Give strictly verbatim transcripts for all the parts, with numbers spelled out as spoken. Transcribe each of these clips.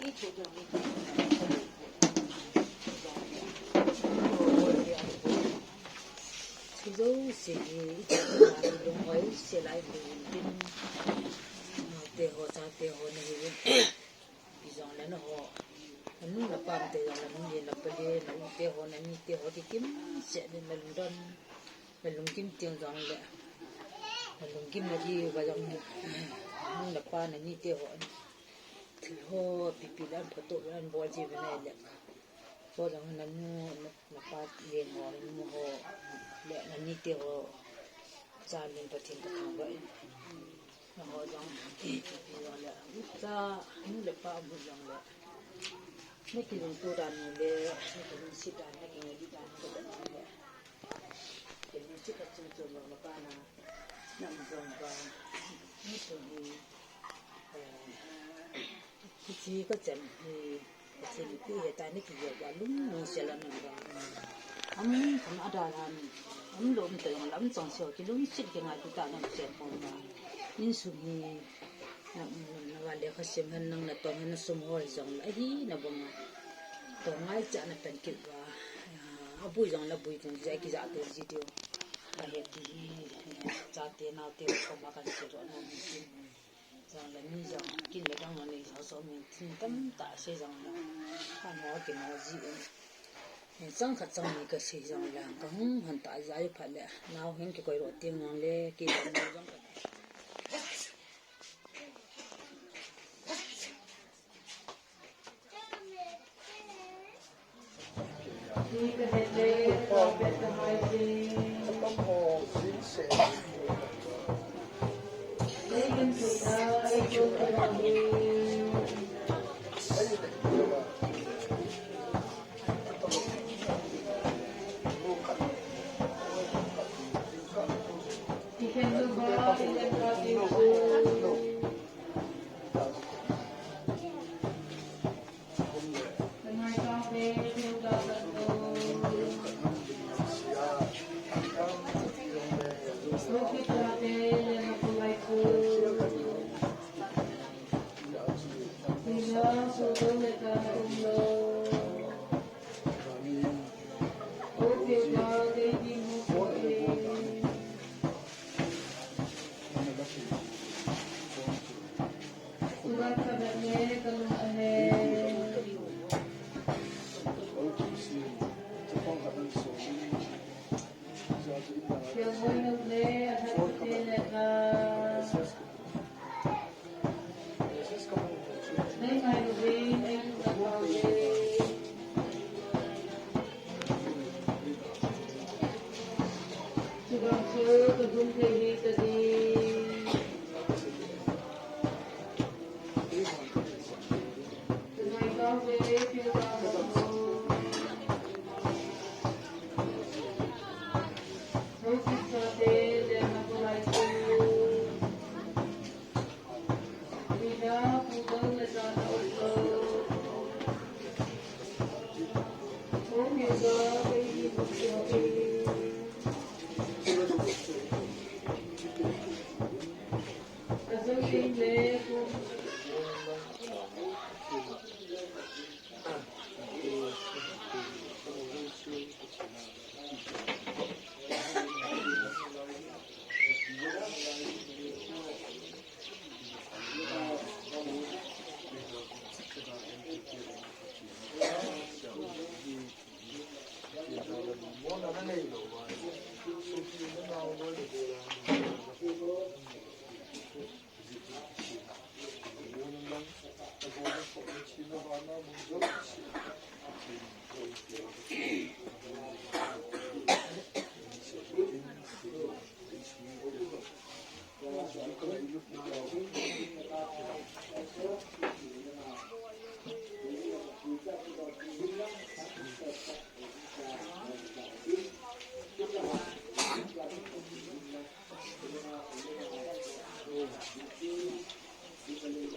Thu jouse hi i chan a i lunghoi se lai hi in tin. Naote ho, chate ho nahiuvin. Ipi jongle nangho, nanu napa te jongle, nanu le napa le, na u te ho, na ni te ho, kikim seh le na lungdon, na lungkim teng jongle, na lungkim na diuva jong, nanu napa na ni te ho, thil ho ipi ipi le an phatah le an bol ji uve na le. Ho jong nanu, na, napa le ho, nanu ho, le na ni te ho, cha min Pathen ka thangvah in. Nangho jong, ipi ipi jongle, cha, nu le pa um jongle, na kilungto dan u le, na kilungset dan, na kingailut dan u le, kilungset a chun chun jong le pa na, na um jong uva, insung hi, eh, Hiche ka chan hi, Pathen ipi ahi tia na kigel uva lungmong sel a na um uva. Am, am adalhan, am lom ta jong le, am changseh kilungset kingaito tah a na um sel pon uva. Insung hi, na, na, na va lekha sim hen, nang natong hen, na sum ho hijongle, ahi na bang a. Tong ngai cha na pan kit uva. Ah, abui jongle abui teng, ja kija teng ji diu. Ahi ti hi, chate naote koma kan sei doh nom in tin. Jongle mi jong, kin le dang le, ho so mi thim tamtah sei jongle, ka mo kimo ji un. Chang khat chang ni ka sei jongle, ka hung hon ta ja i phat le, nao hin kikoi ro teng nang le, kidang jong ka.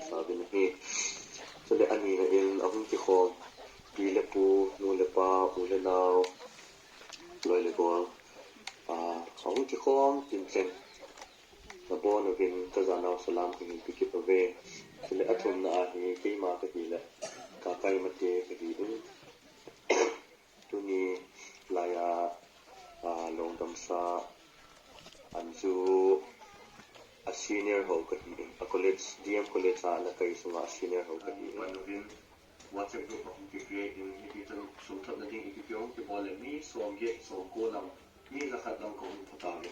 Sabin hi, chule anina in ahung kikhom, pi le pu, nu le pa, u le nao, loi le gol, ah, ahung kikhom tin chen. Nabon uvin kajanau salam kahin pe kit uve. Chule athumna a hi keima kahile. D M College a ana kai sunga senior ho kahi. Manuvin WhatsApp group ahung ki create in, hiti chun sum thotna ding ipi ipi hung kibol le mi somget, somko lang, mi jakhat lang kahung thot tauve.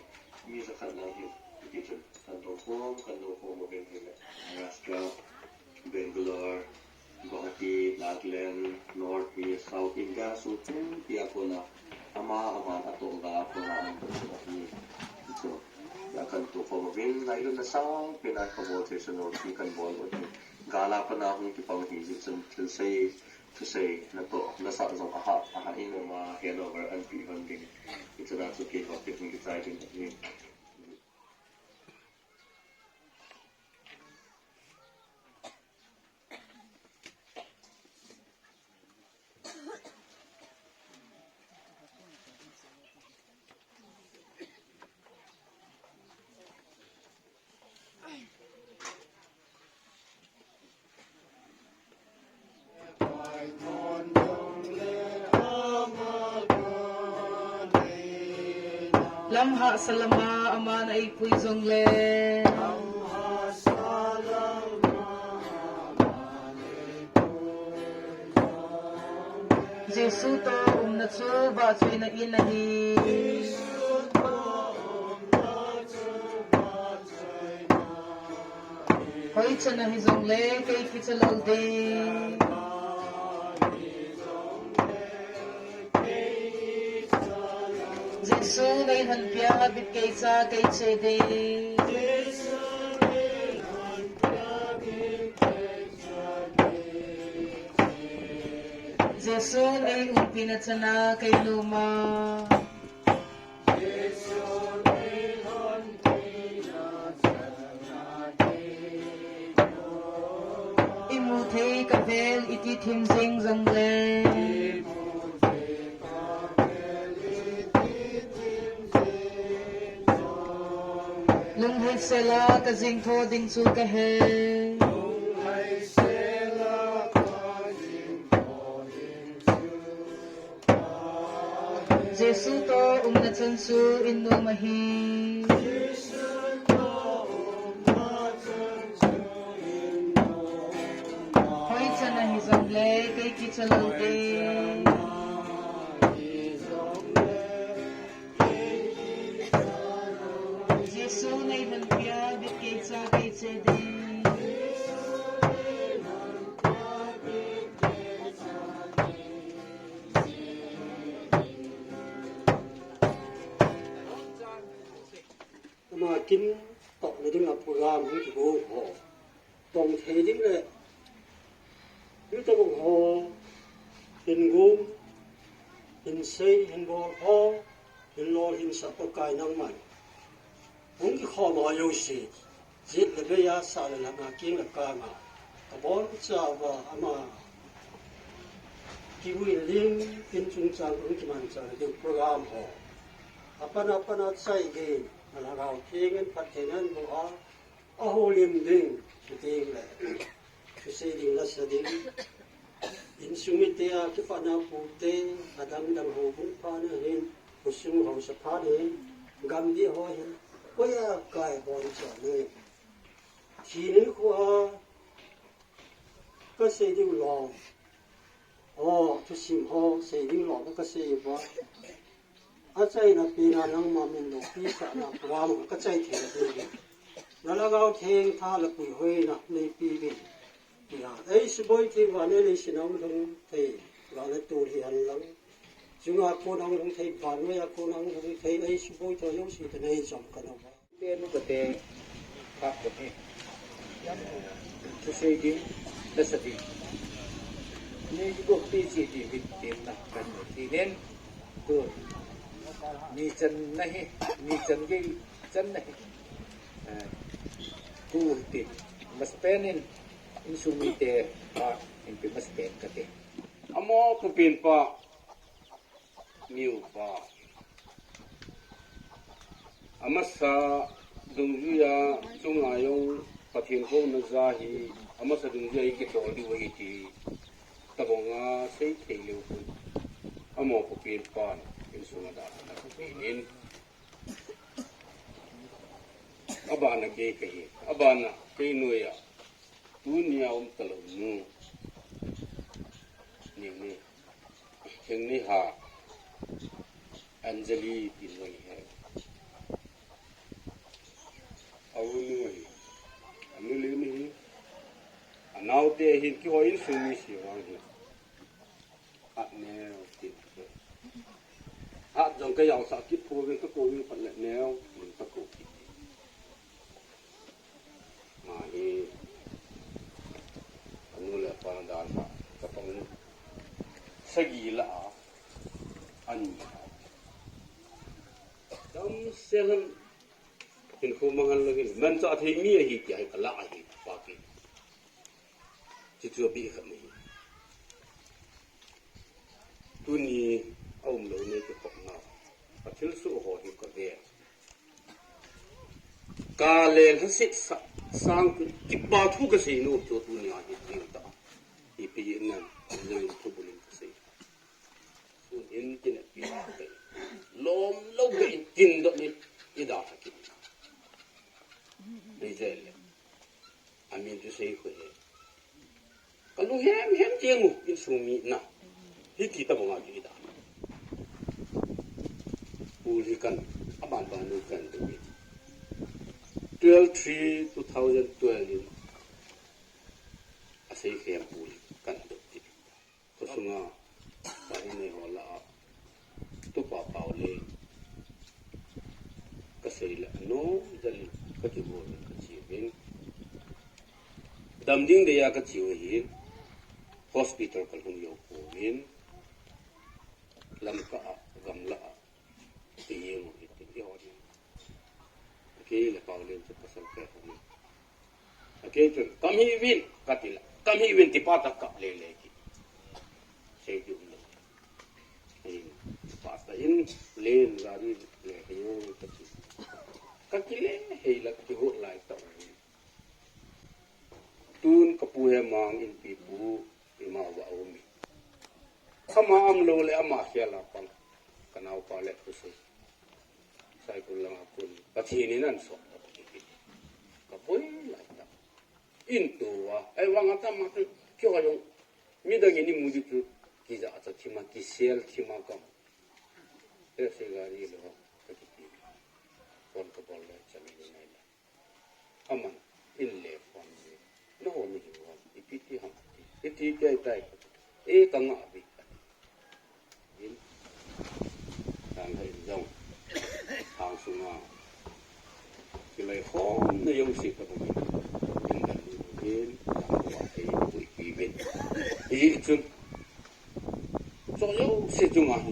Mi jakhat lang hi, hiti chun kan dong khom, kan dong khom uvin hile. Maharashtra, Bangalore, Guwahati, Nagaland, North East, South India, sung pumpi a kona, ama, aman atoh ga a kona, aman atoh ga a kona. So, ya kan toh khom uvin, ngailutna sangpen a kabol thei sun lou, thil kan bol uvin. Gal a pat a hung kipang hi, jeh chun thilsei, thusei, natoh, nasah jong ahah, ahah in ama handover an peh hon ding. Hichun a chu kei toh kei hung kichai ding ahi. Lam hahsa lama aman eipui jongle. Jesu toh umna chu vahchoina in ahi. Hoicha nahi jongle kei kicha lou ding. Jesu neilhonpia bit keicha kei che ding. Jesun eiumpina chana kei noma. Imu thei kavel iti thim jing jongle. Lunghei sela kajing tho ding chu kahe. Jesu toh umna chan chu in nom ahi. Hoicha nahi jongle kei kicha lou ding. Jesu neilhonpia bit keicha kei che ding. Ama kin tohna dinga program hung kibol ho. Tong thei ding le, mi tobang ho, hin gum, hin sei, hin bol ho, hin lol, hin sah Pakai nangman hung kikhom ho jouse, jet le bei a, sah le lhanga, keng le kanga, kabon chauva ama kivui ling in chungchang hung kimanchah na ding program ho. Apan apan a chai gei, a Lhagao Theng in phatthei naboh a, ahoulim ding, chuteng le thusei ding, lasa ding, insung mite a kipana pute, adang dang houbung phat na hin, khosung haosa phat na hin, gamdih ho hin, koi a kabon chauva. Thi nikho a kasei diu lom, o, thusim ho sei ding lom kasei uva, achaina pen a nangma min loupi sahna program kachai thei diu. Na Lhagao Theng tha le puihoina neipe uvin, tia eisuboi thei, vannoi leiset a hung lhung thei, vannoi tol hihen lang, chunga kona hung lhung thei, vannoi a kona hung lhung thei, eisuboi tho jouse toh neichom kanauva. Te nu kate, phat khat hi, eh, thusei ding, lasa ding, nei kigop pi cheh ding uvin tin na kan mu tin in, tu ni channa hi, ni chan gei channa hi, eh, tu tin, masapen in, insung mite a, in pe masapen kate. Amaho pupen pa, miu pa. Amasa dungjuia chunga jong Pathen houna ja hi, amasa dungjuia ikitol diu ahi ti, tabang a sei thei leu hun. Amaho pupen pan, insunga dan a pupen in. Abana kei kahi. Abana kei noiya. Tunia um talou nu. Ni ni. Thing ni ha. Anjali tin vang he. Au nu hi. Anu le ni hi. Anau te hin ki ho in sumi si vang hi. Hat neo, tin. Hat jong ka jaosah kit pouvin ka kou in phat le neo, tin ka kou kit. Ama hi, anu le apa na dalha, chapang sagi lah a, ani. Damsel ham, hinkho mang hal lou hin, manchah thei mi ahi tia hi ka lah ahi, pa ki. Chuchu abih khat ahi. Tuni a umlou nei kikhopna. A thilsoh ho hi ka ve. Ka le lhaset sa-, sang kipa thu ka sei nom chu tunia hi ding ta. Ipi in nan, ding thu bulin ka sei. Sun in kinepi ka. Lom lou ka in tin dot ni, i da ta kin. Nei jai le. Amin chu sei khu he. Ka lunghem hem jeng u, insung mi na. Hiti tabang a kida. Pu hi kan, aban ban nu kan tu. Twelve three two thousand twelve in. Asei khem pu hi kan tu. Khosunga, pa in nei ho lah a, tupa pau le, ka sei le, anom jal in, ka kibol in, ka che uvin. Dam ding dei a ka che u ahin, hospital ka lhung jou pouvin, Lamka a, gamla a, Ti jeng u hiti, ti ho jeng. Akei le Paulin chu pasal khat hung. Akei chun, "Kam hi vin," kati le, "Kam hi vin," ti pa ta kap le le ki. Sei ki um lo. Ei, pastor in len gari le hei o kati. Ka kile hei la ki hot lai ta. Tun ka pu he mang in pi pu ima va um. Ama um lou le ama khel a pang. Ka nau pa le pu sei. Saikul langa kun. Pathen in an sop ta pi pi. Ka poi lai ta. In tu va. Ei vang a ta ma tu. Kyo ha jong. Midang in imu di tu. Kija cha thima, kisel thima kam. Taxi gari lo. Ka kiti. Phone ka bol le, chami ni nai la. Aman, in le phone le. No, ni hi wa, ipi ti ham ti. Iti ti ai tai. E ka nga bi. In. Tang hai jong. Tang sunga. Kilai khom na jong si ka bang. In dan ni in. Tang wa ai, ui ki bin. I chun. Cho jouse chunga hi,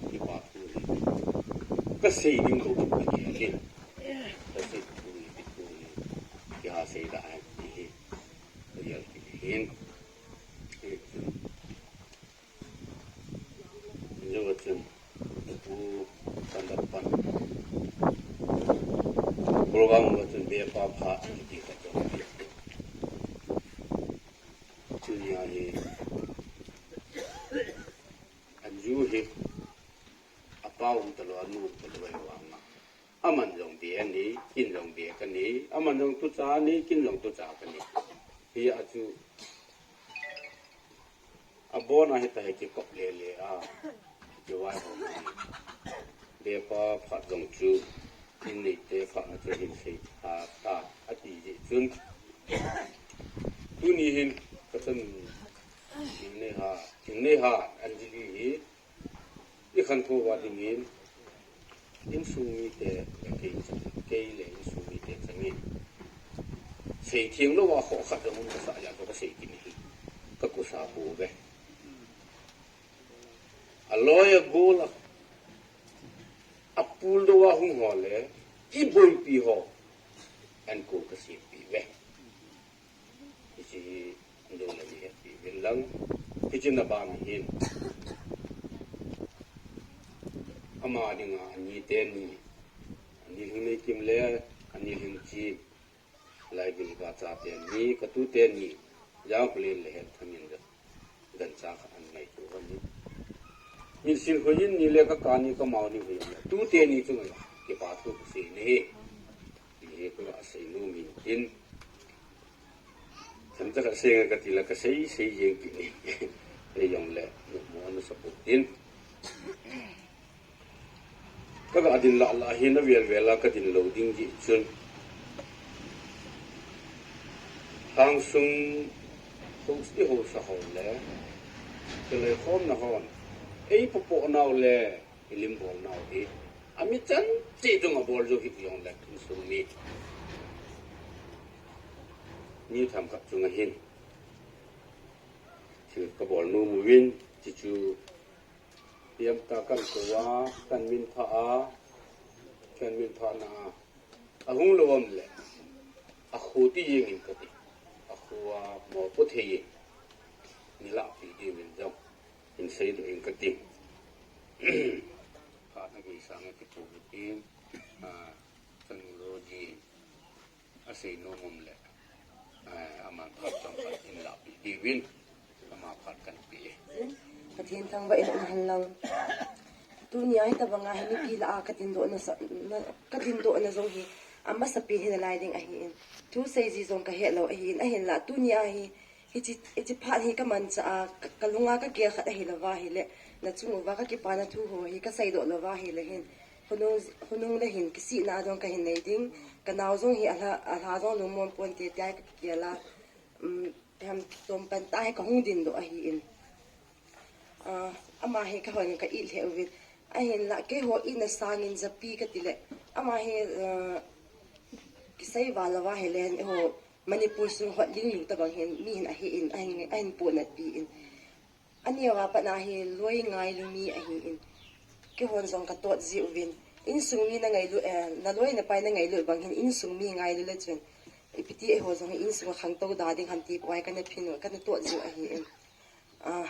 kipa thu hi, ka sei ding lou chu ka nei ahi. Ka sei thu hi, thu hi, kiha sei da ahi ti hi, ka gel kit ahin. Hi chu, jo chun, pu kan da pan. Program wa chun be pa pha, ti ka chon. Tunia hi, Anju hi, apa um talou, anu um talou, ei vang a. Aman jong be ani, kin jong be ka nei, aman jong tucha ani, kin jong tucha ka nei. Hi a chu, abon a hita hi kikop le le a, kivai ho ni. Be pa phat jong chu, in nei te phat na chu hin sei tha ta, ati jeh chun. Tuni hin, ka chan, in nei ha, in nei ha, Anjali hi, I khankho va dingin, insung mite le kei chang, kei le insung mite changin. Seitheng louva khoh khat jong um kasah jeh a chu kasei kit ahi. Ka kusa bou ve. Aloi agol a, apul louva hung ho le, iboipi ho, ankol kasempi ve. Hiche hi, dole ni hetpi uvin lang. Hiche na ban hin. Ama dinga ani teni. Ani Lhingneikim le, ani Lhingchim. Laivilka chate ni, ka tute ni. Jangkhulen le Henthangin le. Gancha khat an ngaito uve. Min sin hoiyin ni le ka kani ka mao ni hoiyin le. Tute ni chunga kipa thu kasei ahi. Ti Hi ka sei nom in tin. Themcha khat seng kati la ka sei sei jeng kit ni. Ei jong le mo na support tin. Ka ga din lah lah hi na vel vel a ka din lo ding ji chun. Hang sung ho sti ho sa ho le. Ke le khom na hon. Ei po po nau le. I lim bol nau hi. A mi chan chi chung a bol jo hi jong le kin sung mi. Ni tham khat chung a hin. Chi ka bol nu mu win. Chi chu. Piam ta kan ko a, kan min pha a. Kan min pha na a. A hung lo am le. A khu ti jeng in ka ti. A khu a mo po thei jeng. Ni la pi di win jong. In sei do in ka ti. Pha na ki sang a ti pu ti. A, kan lo di. A sei nom um le. A, aman phat chang khat in la pi di win. Ama phat kan pi. Pathen thangvah in um hen lang. Tuni a hi tabang a hi mipi lah a ka din doh na sa, na, ka din doh na jong hi. Amasa pi hi na lai ding ahi in. Thu sei ji jong ka he lo ahi in. Ahin la tuni a hi. Hichi, hichi phat hi ka manchah a, ka, ka lunga ka gel khat ahi lova hi le, na chung uva ka kipana thu ho hi ka seidoh lova hi le hin, hunung, hunung le hin kisihna dong ka hin nei ding, ka nao jong hi a lha, a lha jong lungmon pon te tia ka kigel a, um, hem tom pan ta hi ka hung din doh ahi in. Ah, ama hi ka hon ka it lheh uvin. Ahin la, keiho itna sangin japi ka ti le, ama hi, ah, kisei val lova hi le hin, eiho, Manipur sung hot ling ling tabang hin, mi hin ahi in, ahin, ahin ponat pi in. Ani a pat na hi loi ngailu mi ahi in. Keihon jong ka tot ji uvin. Insung mi na ngailu, eh, na loi na pai na ngailu bang hin, insung mi ngailu le chun. Ipiti eiho jong insung a khangtou da ding ham ti poi ka na phin u, ka na tot ji u ahi in. Ah.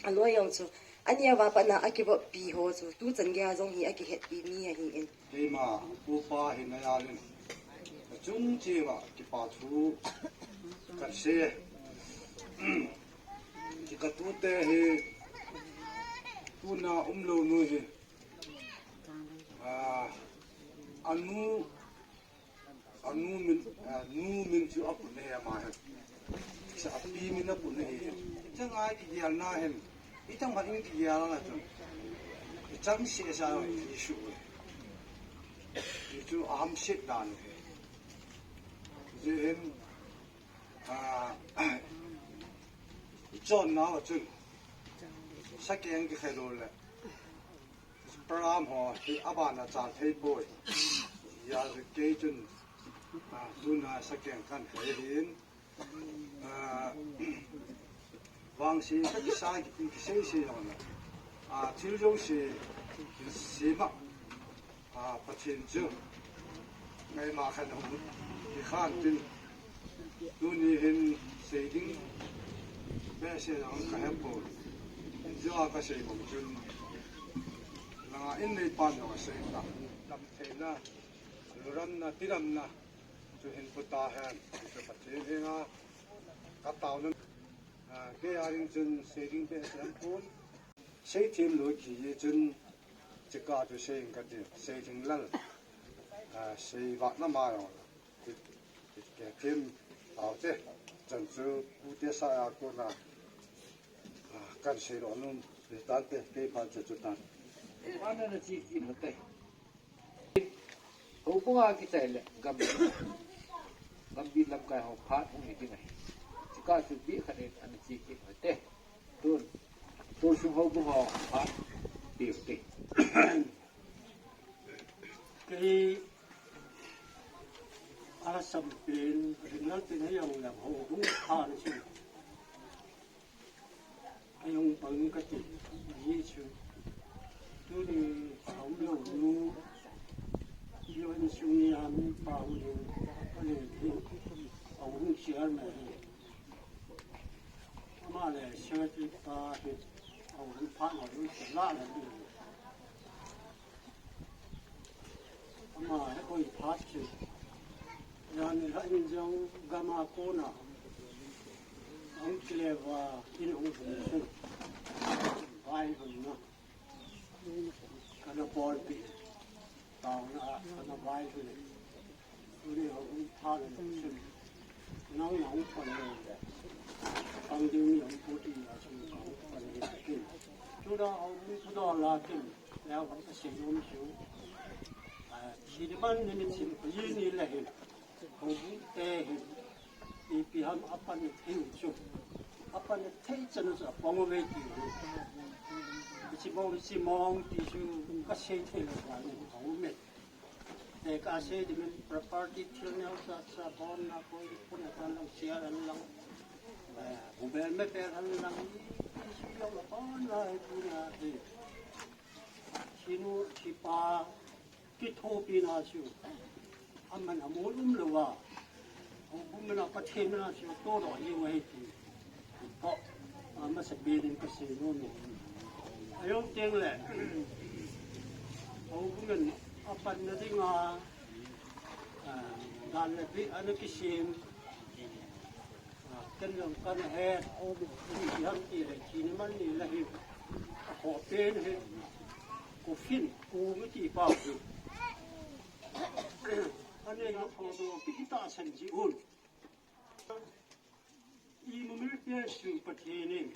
A loi jong chu, ani a va pat na a kivop pi ho chu, tu chan gei a jong hi a kihet pi mi ahi in. Keima upa hi na jal in, ka chung cheh uva kipa thu kan sei. Ki ka tute hi, tuna um lou nu hi, ah, anu A nu min, a nu min chu a pun ahi ama hin. Sa a pi min a pun ahi hin. Chang a kigel na hin. I chang ma in kigel na chun. I chang se sa i su. I chu a ham sit dan hi. Ji hin, a, i chon na chun. Sa keng kikhai lou le. Program ho hi a ban a chal thei poi. Hijeh a kei chun, a, tuna sa keng kan thei hin, a, vangse ka kisa kipi kisei sei jong le, a, thil jouse kisei ma, a, Pathen chu Keima khan hung kikhen tin, tuni hin sei ding behseh jong ka hepoi. Hijeh a ka sei bang chun, langa in nei pan jong a sei ta. Damtheina, lungdamna, tidamna chu hin pe tahen, ti chu Pathen henga ka taona. A, kei a ding chun sei ding behseh um pon. Seithem lou kit jeh chun, chika chu sei inge kati, sei ding lal. A, sei vat na ma jong. Ti, ti, ti, them, aw te, chan chu, pu te sa a kona, a, kan sei lou nom, ti tan te, kei phat chu chu tan. Mana na chi ki ma te. Houbung a kichai le, gam, gambih lamkai ho phat hung hi ding ahi. Chika chu bih khat in ana chi kit u hite. Tun, tun sung houbung ho phat pi u hite. Kei a sam pen, rinal pen hei ang lam houbung phat na chu. Kei hung pang kati, ahi chu. Tuni a um lou nu, i insung a mipa hung ding, ka le ding, a hung sial mai hi. Ama le secretary pa hi, a hung phat lou nu, la la ding. Ama hi koi phat chu. Jan ni la in jong gam a kona. Hung kile uva in hung hung sun. Vai hung na. Kana bol pi. Taona kana vai hung. Nang nang pan le. Pang ding ni ang pu ti na chu nang pan le. Chu da au mi chu da la kin. Leo kan ka sei nom chu. A, chi ni man ni ni chin ko yi ni le hin. Ko bu te hin. Ipi ham apan ni thei chu. Apan ni thei chan chu apang ve ti. Chi mong chi mong ti chu ka sei thei le ba ni ko me. Te ka sei di men property thil neo sa sa bon na ko i pun a tan lang sia an lang. Eh, bu bel me bel an lang. Isi lo la bon na e pu na e. Sinu sipa ki thopi na siu. Aman amol um lo wa. Ko bu me na Pathen na siu to do i wa he ti. Ko, a, masa pi din ka sei nom nom. A jong teng le. Ko bu me na apan na ding a. A, dan le pi ana kisim. A, ken jong kana he. Ko bu ki ham ti le, ki ni man ni le hi. A ko pen he. Ko fin, ko mi ti pa ko. Ane na ko do ki ta san ji un. Imumil te su Pathen in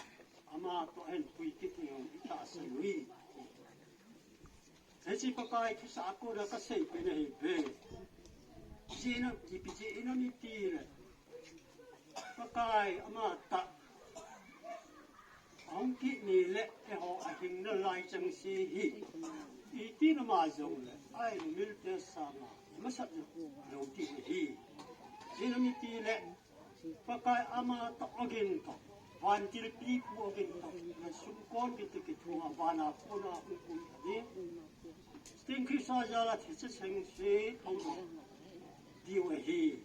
ama to hen pui kiti hong i tahsan ui. Hiche Pakai thusah a kona ka seipi na hi ve. Jina, ipi jeh inem itile Pakai ama tah ahung kit ni le eiho ahing nalai chengse hi. Iti nama jongle, aimumil te sanga masat lou ti hi. Jina mi tile Pakai ama tah ogin tah, vantilpi pu ogin tah, na sumkon kiti kithua vana kona hung um ahi. Tin Christa jala thicha chengse hung diu ahi.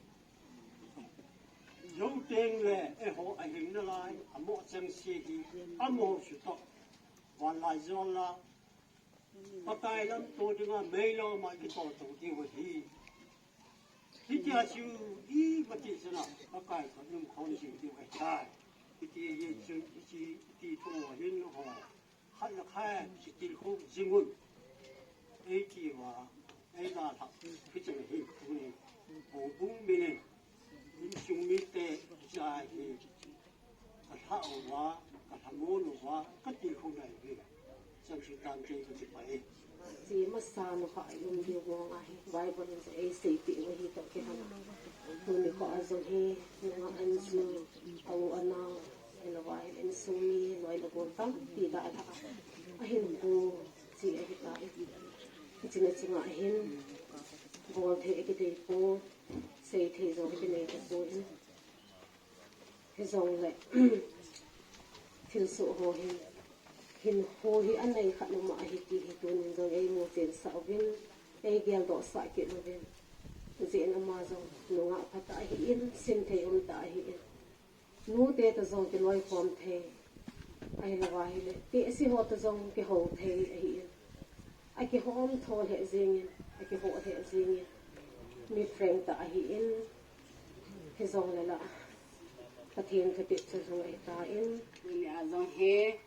Jou teng le eiho ahing nalai, amo chengse hi, amo su tah, vanlai jol la, Pakai lamto dinga meilou ma kitol to diu ahi. Hitia chu i mati chana Pakai ka nung khon jing diu ahi tai. Hiti hi chun i chi ti tho hin ho. Khat le khat kitilkhou jing un. Ei ti uva, ei dalhah. Hichun hi tuni. Houbung minin. Insung mite, cha hi, ka lhah uva, ka lhamon uva, ka tilkhou nai uve. Chan chu tante ka kipah e. Chi masa nu kha i um diu mong ahi, Bible in chu ei seipeh u ahi toh kilhon a. Tuni kho a jong hi, nungah an chu, a u a nao, ahilou va, insung mi, loi le gol tampi dalhah a. Ahin pu, chi ahi tai. Hiche na chunga hin, bol thei akidei poi, sei thei jong kinei tapoi. Hijongle, thilsoh ho hin, hinkho hi anei khat nom ahi ti hi tunin jong eimu chensah uvin, eigeldoh sah kit uvin. Hijeh in ama jong nungah phatah ahin, simthei umtah ahin. Nute toh jong kiloikhom thei. Ahilou va ahile, tehse ho toh jong kihou thei ahin. Akihom tho lheh jengin, akihoh lheh jengin. Mi frank tah ahin. Hijongle la, Pathen thupeh chalhung ahitan. Tuni a jong hi,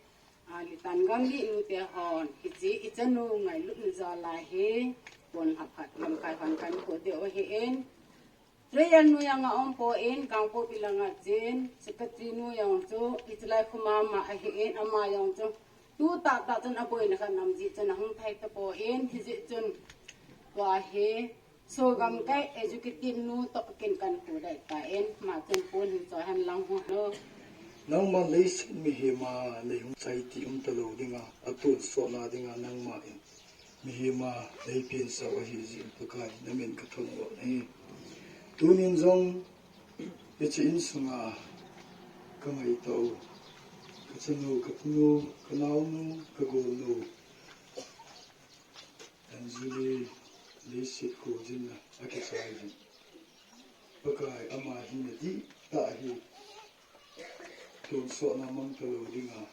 a, Litan gamgi nute hon, hiche ichanu ngailutna jal a hi, pon haphat lamkai hon kahin kou diu ahin. Treasurer nu jong aum poi, Kangpokpi langa chun, secretary nu jong chu, hichelai khoma ma ahin, ama jong chu, tu tahtah chun aboina kanam jeh chun ahung thei tapoi, hijeh chun, tua hi, Sorkar gamkai executive nu toh kin kahin kou dai tan, ama chun pon hin choi hen lang ho. Nangma leiset mihem a lei hung chai ti um talou dinga, atonsotna dinga nangma in mihem a lei pensah u ahi jeh in Pakai, namin kathangvah e. Tunin jong, hiche insunga kangaito u, kachanu, kapunu, kanaonu, kagolnu, Anjali leiset kho jinna akichai jin. Pakai ama hina dihtah hi tonsotna mang talou dinga,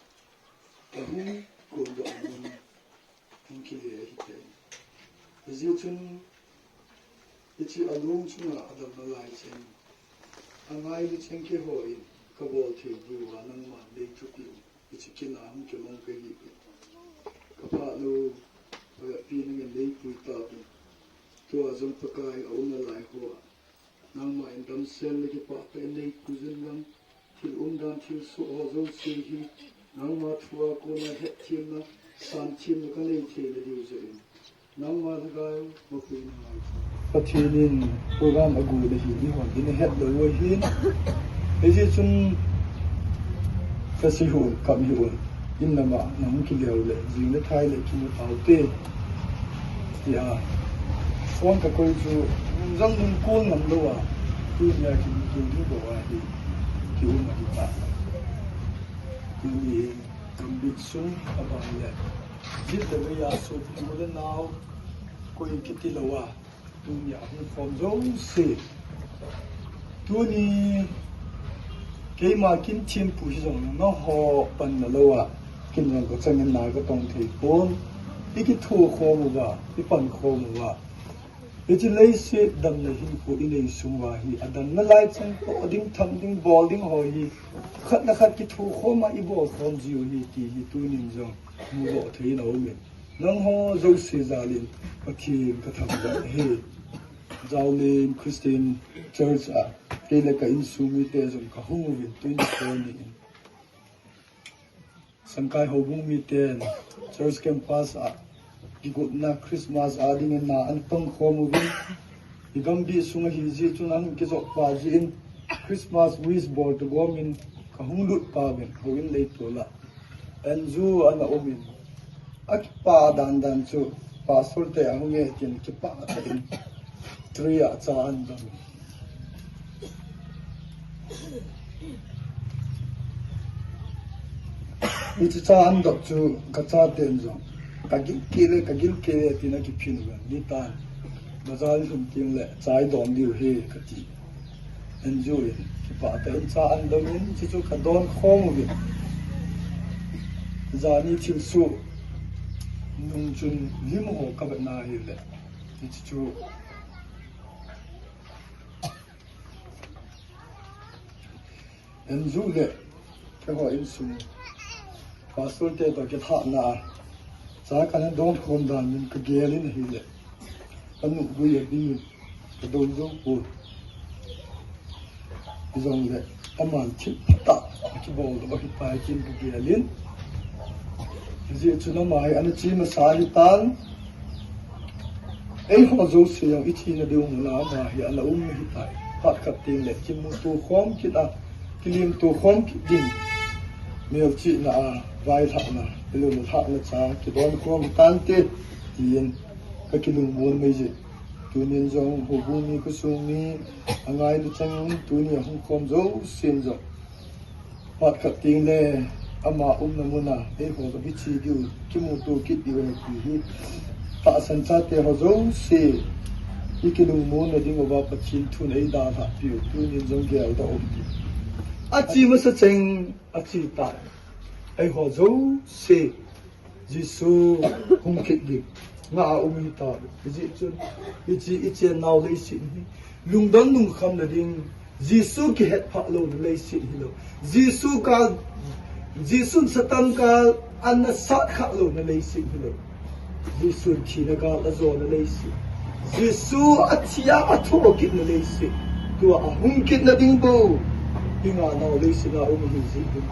ahung kondoh a mun hung kile ahitai. Hijeh chun, hiche alung chunga adamna lai chun, angailu cheng keiho in kabol thei diuva nangman lei thupeh u. Hiche kin a hung kimang kahiuve. Kaphat lou, Pi nangin lei pui tauvin. Tua jong Pakai aumna lai hoa Nangma in damsel le kipah tah in nei puijin lang, thil umdan thil soh ho jouse hi nangma thua kona hetthem na, santhem na kanei thei na diu jeh in, nangma lhagao mapui na ngai. Pathen in program agu le hi eihon ina het lou u ahin, hijeh chun kasei hih un, kap hih un, in lama nahung kile u le jing le thai le kimu taute. Tia phone kakoi chu, jong nung kol ngam lou a, tunia kimu tou ding bou ahi, kium ahi ta. Tuni gambih sung abang le, jit le vei a sopi u le nao, koi kiti lou a, tunia hung khom jouse. Tuni keima Kinthempu hijong nangho panna lou a, kin jong kachangin na katong thei pon. I kitho khom uva, i pan khom uva, hiche leiset damna hinkho i nei sung uva hi, adamna lai chang toh ding, tham ding, bol ding ho hi, khat le khat kitho khom a i bol khom jiu hi, ti hi tunin jong mudoh thei in aumin. Nangho jouse jalin Pathen kathangvah e. Jaolin Christian Church a, kei le ka insung mite jong kahung uvin, twenty-four ni in. Sangkai houbung miten church campus a kigotna Christmas a dingin na ana tong khom uvin. I gambih sung ahi jeh chun ahung kijot pa jeh in Christmas wish bol toh gomin kahung lut pa uvin houin leitol a. Anju ana umin, akipah dan dan chu pastor te ahung e tin kipah tah in tree a cha ana dong. Hiche cha ana dong chu kachaten jong, kagil kit le, kagil kit le tin akiphin uva, nitan bazar lhun teng le cha idon diu ahi kati. Anju in kipah tah in cha ana dong in, hiche chu kadon khom uvin. Jani thilsoh nung chun lim ho kavetna ahile, hiche chu Anju le keiho insung pastor te toh kilhahna a cha kana don khom dan in kagel in ahile, kanu gui abin, kadou jou pon. Hijongle aman thil phatah akibol lou ahitai tin kagel in. Hijeh chun ama hi ana che masa ahitan. Eiho jouse jong ithina diu muna ama hi ana um ahitai. Phat khat teng le kimuto khom kit a, kilemto khom kit ding. Melchihna a vailhahna, ilunglhahna cha kidon khom hitante, tin kakilungmon mai jin. Tunin jong houbung mi, khosung mi, angaina chang tuni ahung khom jousen jong, phat khat teng le ama umna muna eiho jong iche diu, kimuto kit diu ahi ti hi tahsan chate ho jouse ikilungmonna diuva Pathen thun eidalhah piu tunin jong geldoh u hite. Ache masa cheng ache tai. Eiho jouse Jesu hung kit ding ngah a um ihitai. Hijeh chun hiche ichennau leiset hi lungdon lungkhamna ding, Jesu kihetphah louna leiset hilou. Jesu kal, Jesun Satan kal ana satkhah louna leiset hilou. Jesun thina gal ajona leiset. Jesu athi a athoh kitna leiset. Tua ahung kitna ding bou ingahnau leiset a um ihi jeh in,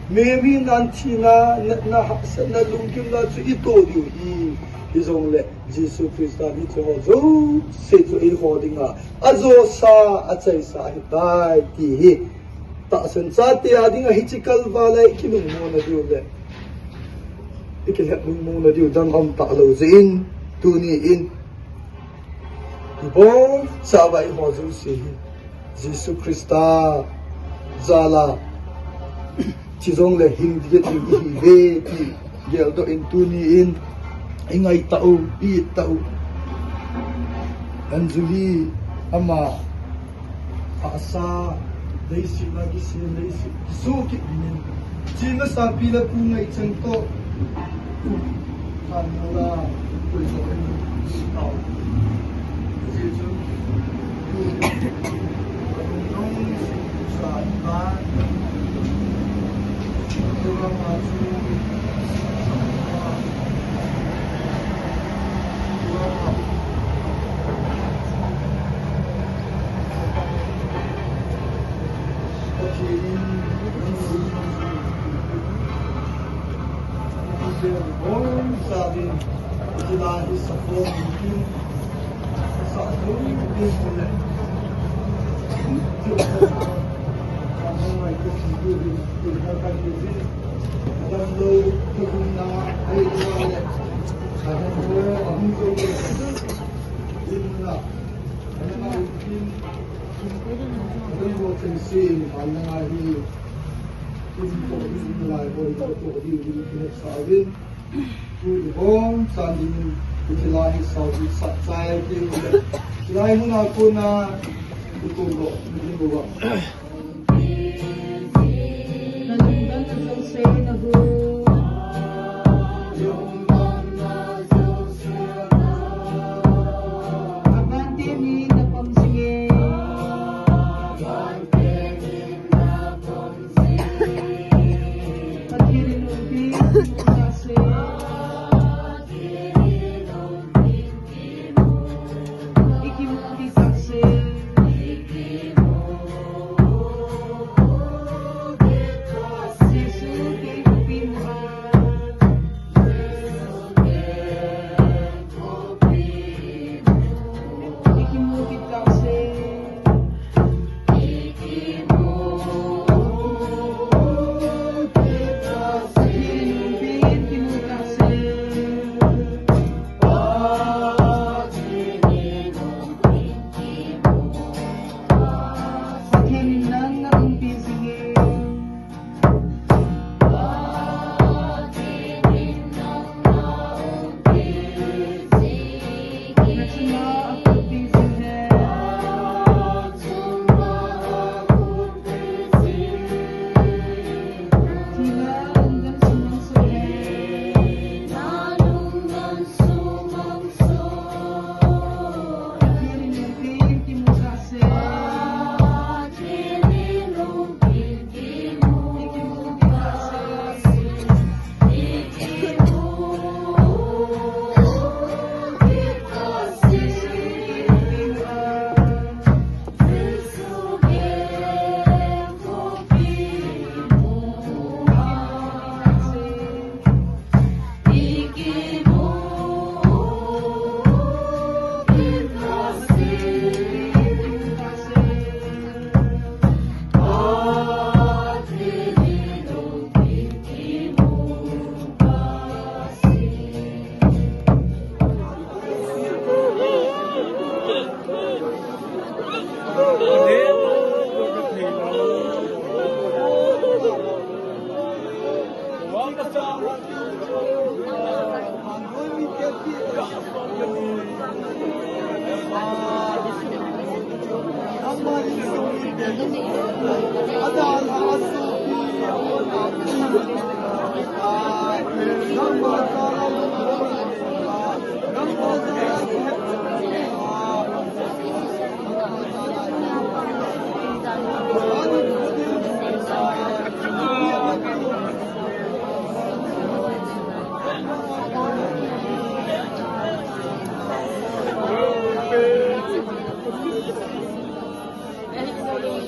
Mary in thina, natna, hahsatna, lunggimna chu itoh diu ahi. Hijongle Jesu Christan hicheho jouse chu eiho dinga ajosa, achaisa ahitai ti hi tahsan chate a dinga hiche kalval a ikilungmonna diu le ikilhep lungmonna diu dang aum talou jeh in, tuni in ibonchauva eiho jouse hi Jesu Christa jal a thi jongle hing ding ihiuve ti geldoh in, tuni in ingai tau, i-it tau. Anjali ama tahsa leiset a kisem, leiset kiso kit dingin, che masapi le Pu Ngaichang toh Khanmola koi toh in tao. Jesu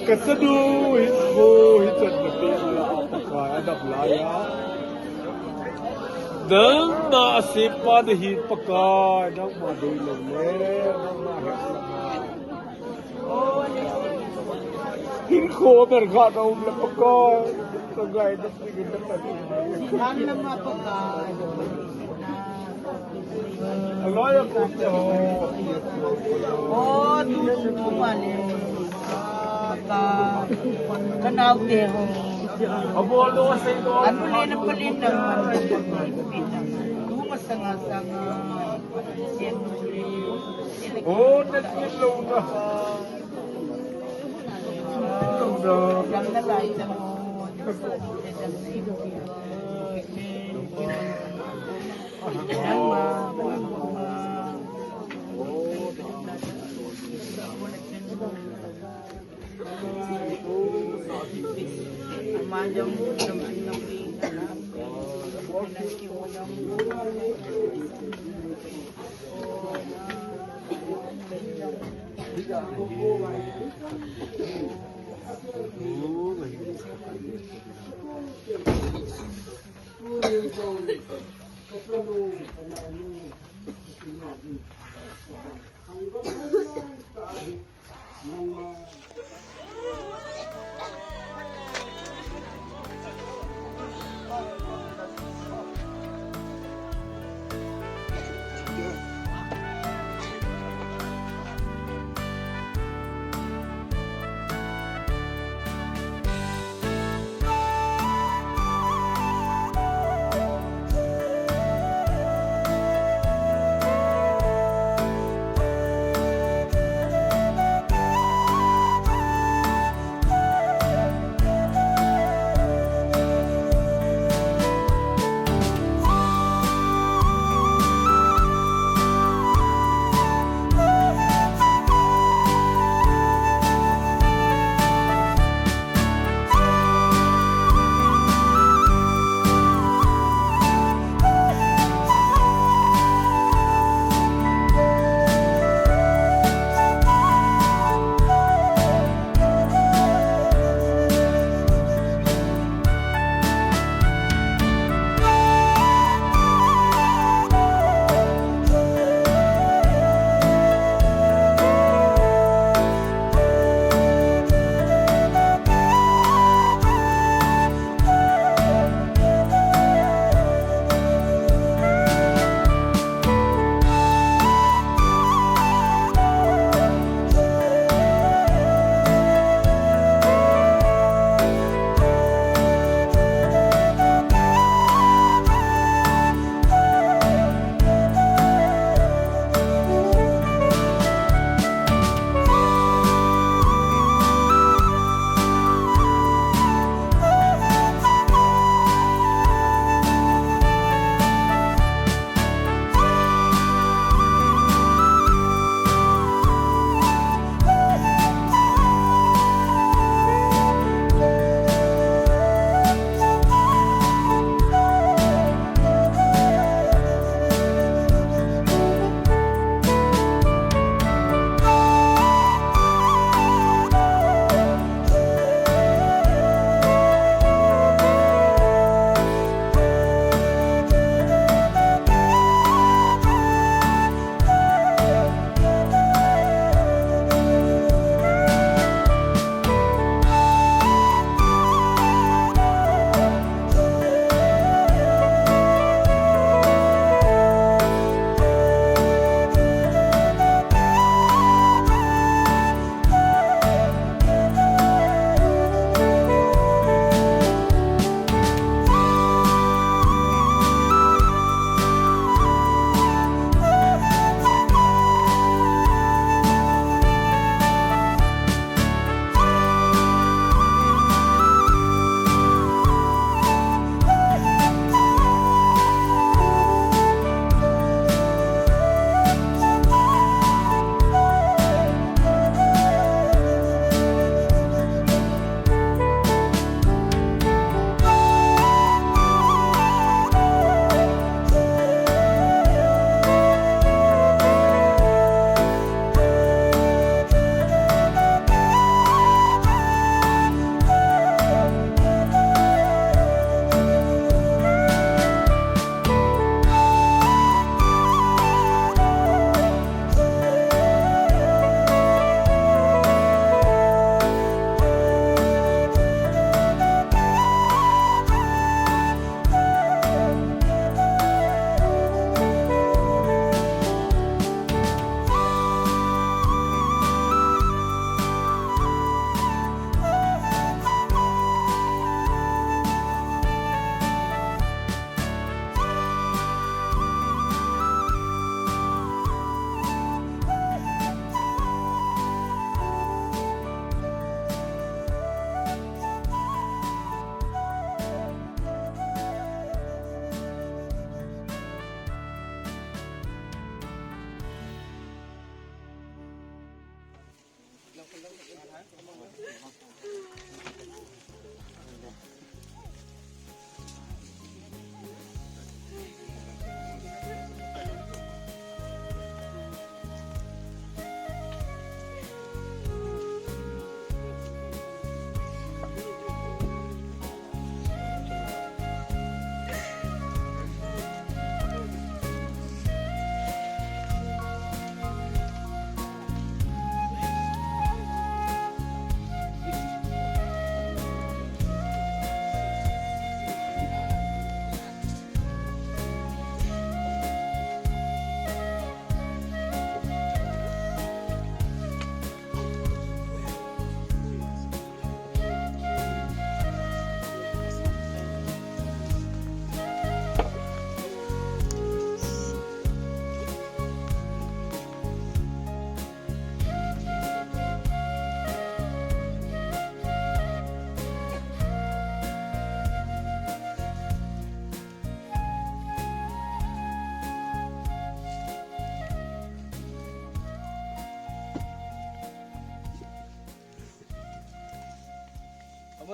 Ka chanu hin kho hi chan na pe la, Pakai a dam lai a. Nangma a sempa na hin Pakai, nangma dei lou le, nangma het lou le. Hin kho ber kha na um le Pakai, ka ngai na pi na ka ni. Nangma Pakai. O, tu, tu, tu, male. Ka, ka nao te ho. Anu le na palin na. Tu masanga sanga. O, na ti lo na.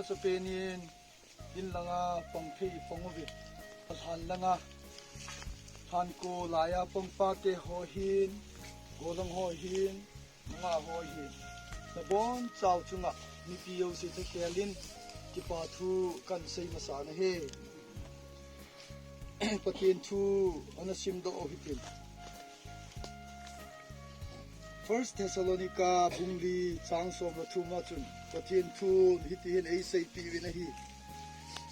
Sapenin, in langa pang thei pang uve. Alhan langa, lhan ko laiya pang pate ho hin, golang ho hin, nga ho hin. Nabon chau chunga, mipi jouse chu kelin, kipa thu kan sei masa nahi. Pathen thu ana simdoh u hitin. First Thessalonica bung li chang som le thum a chun Pathen thun hitihin eiseipeh uvin ahi.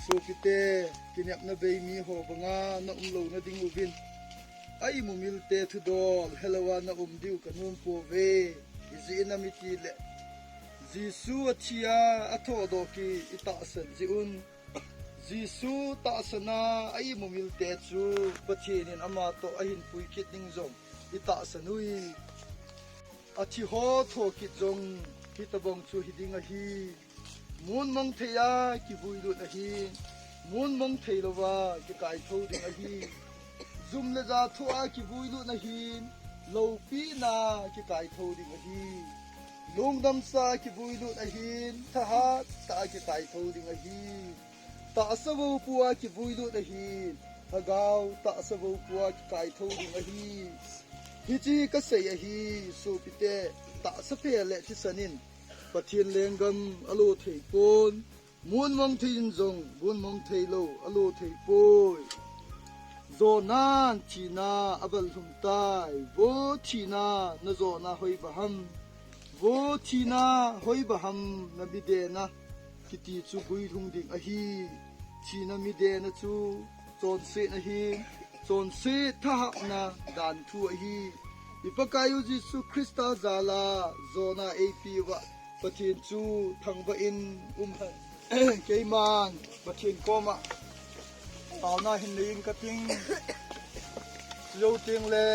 Sopite, kinepna bei mi ho banga na um louna ding uvin, a imumilte thudol helouva na um diu ka nom pouve. Ijeh inem itile, Jesu athia athodoh kit itahsan jeh un, Jesu tahsana a imumilte chu Pathen in ama toh ahin pui kit ding jong itahsan uve. Athi ho thokit jong hitobang chu hiding ahi. Mun mong thei a kivui lut ahin, mun mong thei louva kikaithou ding ahi. Jum le ja thoh a kivui lut ahin, loupina kikaithou ding ahi. Lungdamsa kivui lut ahin, thahat tah a kikaithou ding ahi. Tahsa vou pu a kivui lut ahin, lhagao tahsa vou pu a kikaithou ding ahi. Hiche kasei ahi, sopite, tahsa phe le thisan in Pathen lenggam alo thei pon, mun mong thei in jong mun mong thei lou alo thei poi. Jonan thina abal lhum tai, vo thina, na jona hoi ba ham? Vo thina, hoi ba ham na midena kiti chu guilhung ding ahi. Thina midena chu chonset ahi, chonset thahatna dan thu ahi. I Pakaiyu Jesu Christa jala jona eipeuva Pathen chu thangvah in um hen. Keiman Pathen koma taona hin nei in kating. Chujou tengle,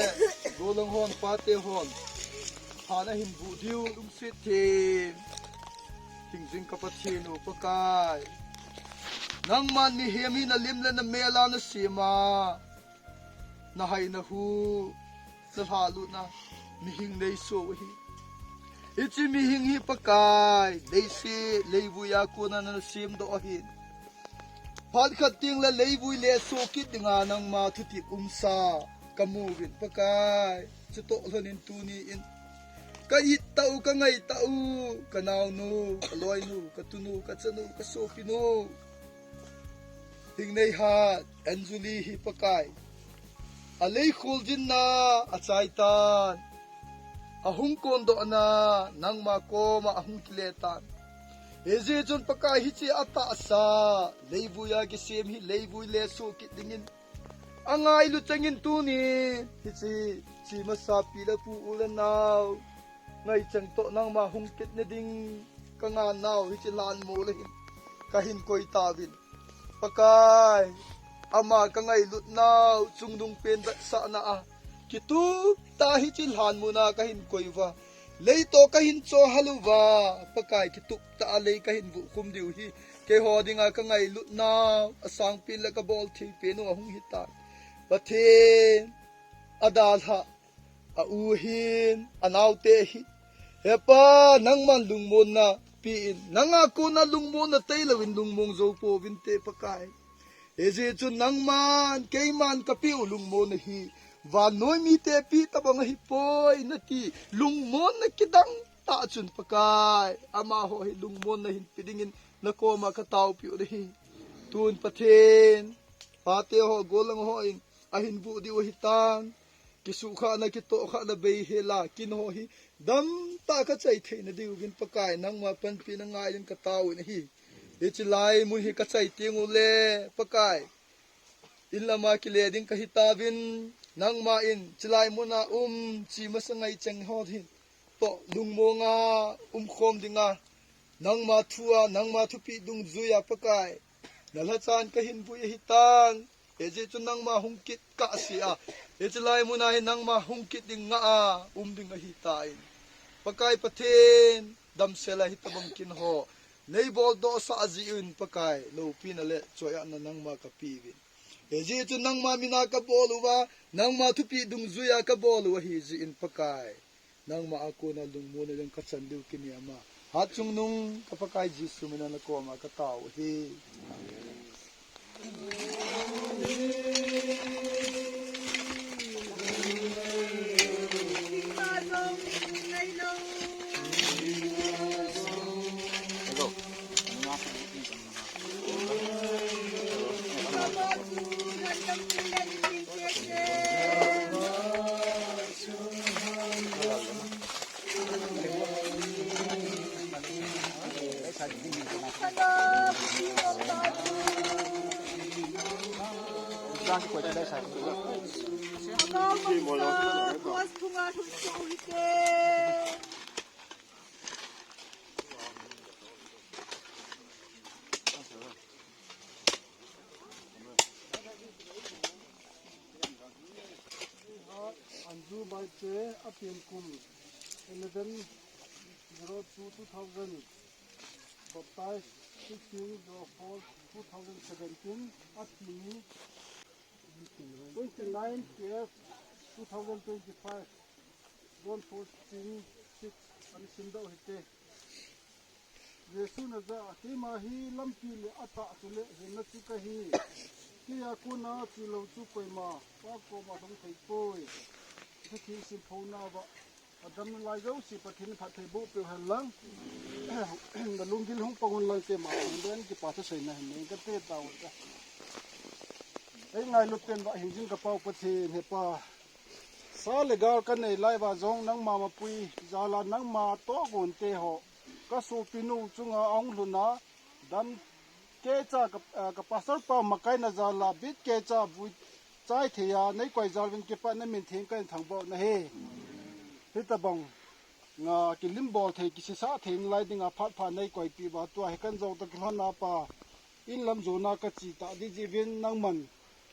golang hon, pate hon, lhan ahin vuh diu lungset them. Hingjing ka Pathen u Pakai, nangman mihem hi na lim le na mel a na sem a, na hai na hu, na lhalutna mihing neiso ahi. Hiche mihing hi Pakai, leiset leivui a kona na semdoh ahin. Phat khat tengle leivui lesoh kit dinga nangma thutep umsa kamu uvin Pakai. Chutoh lhonin tuni in ka it tah u, ka ngai tah u, ka naonu, ka loinu, ka tunu, ka chanu, ka sopinu, Hingneihat Anjuli hi Pakai, alei kholjinna achai tan, ahung kondohna nangma koma ahung kile tan. Hijeh chun Pakai, hiche atahsa leivui a kisem hi leivui lesoh kit dingin angailu chengin tunin hiche, chemasa pi le pu, u le nao, ngaicheng toh nangma hung kitna ding ka ngan nau hiche lhanmol a hin kahin koi tauvin. Pakai, ama ka ngailut nau chungnung pen vetsahna a kitup tah a hiche lhanmol a kahin koi uva, lei toh kahin chohal uva, Pakai, kitup tah a lei kahin vuhkhum diu hi keiho dinga ka ngailut nau asangpen le ka bolthei pen u ahung hitan. Pathen, adalhah a u hin, anaote hin, He Pa, nangman lungmonna pen, nanga kona lungmonna tailouvin lungmong jou pouvinte Pakai. Hijeh chun nangman keiman kapeh u lungmonna hi vannoi mite peh tobang ahipoi nati lungmonna kidang tah chun Pakai, amaho hi lungmonna hinpe dingin nakoma kataopeh u ahi. Tun Pathen, pate ho, golang ho in ahin vuh diu ahitan. Kisuhkhahna, kitohkhahna beihela kin ho hi damtah a kachai theina diuvin Pakai, nangma panpina ngaiyun kataovin ahi. Hiche lai mun hi kachai tengule Pakai, in lama kile ding kahitauvin, nangma in chulai muna um chemasa ngaicheng ho hin toh lungmonga umkhom dinga, nangma thua, nangma thupeh dungjuiya Pakai, nalhachan kahin vui ahitan. Hijeh chun nangma hung kit kahsea, hiche lai muna hi nangma hung kit ding ngah a um ding ahitan. Pakai Pathen, damsela hitobang kin ho neiboldohsah jeh un Pakai, loupina le choiatna nangma kapeuvin. Hijeh chun nangma mina kabol uva, nangma thupeh dungjuiya kabol u ahijeh in Pakai, nangma a kona lungmonna jong kachan diu kinema, Hatchungnung ka Pakai Jesu mina na koma ka tao hi. Anju Baite, apian kum eleven zero two two thousand, baptized sixteen zero four two thousand seventeen, athi ni twenty nine twelve two thousand twenty five, John fourteen six, ani simdoh hite. Jesu na ja, keima hi lampi le atah chule hinna chu kahi. Keiya kona chilou chu koima Pa koma lhung thei poi. Pathen simphona va, adam nalai jouse Pathen phatthei boh peh hen lang. Na lunggil hung pang un lang, keima hung den kipa thu seina hin nei kate tao ta. Ei ngailut pen va hingjing ka Pau Pathen, he Pa. Sa le gal ka nei lai va jong nangma mapui jal a nangma toh gon te ho, ka sopinu chunga ahung lhun a, dam kecha ka, ah, ka pastor pa makaina jal a bit kecha vui chai thei a nei koi jal uvin kipah na min theng ka in thangvah na hi. Hitabang nga kilim bol thei, kisisa thei nalai dinga phat pha nei koipi va, tua hi kan jong toh kilhon a Pa, in lam jona ka chi ta di ji uvin nangman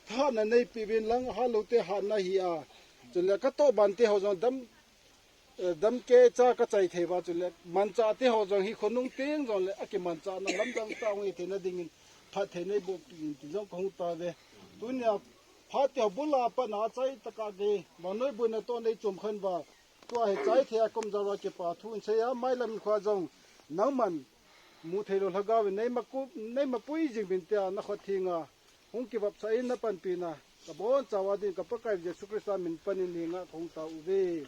thahatna nei pe uvin lang, halou te hatna hi a. Chule ka toh ban te ho jong dam, eh, dam kecha ka chai thei va, chule manchah te ho jong hi khonung teng jong le akimanchah na lamdang tah hung hi theina dingin phatthei nei boh pi in ti jong ka hung ta ve. Tunia phat te ho bul a pat na chai taka ke, vannoi boina toh nei chom khan va, tua hi chai thei a ka um jal uva kipa thu in sei a, mailam in kho a jong nangman mu thei lou lhagao in nei maku, nei mapui jing uvin tia na khut henga hung kivopsah in na panpi na ka bonchauva ding ka Pakai Jesu Christa min pan in hinga ka hung tao uve.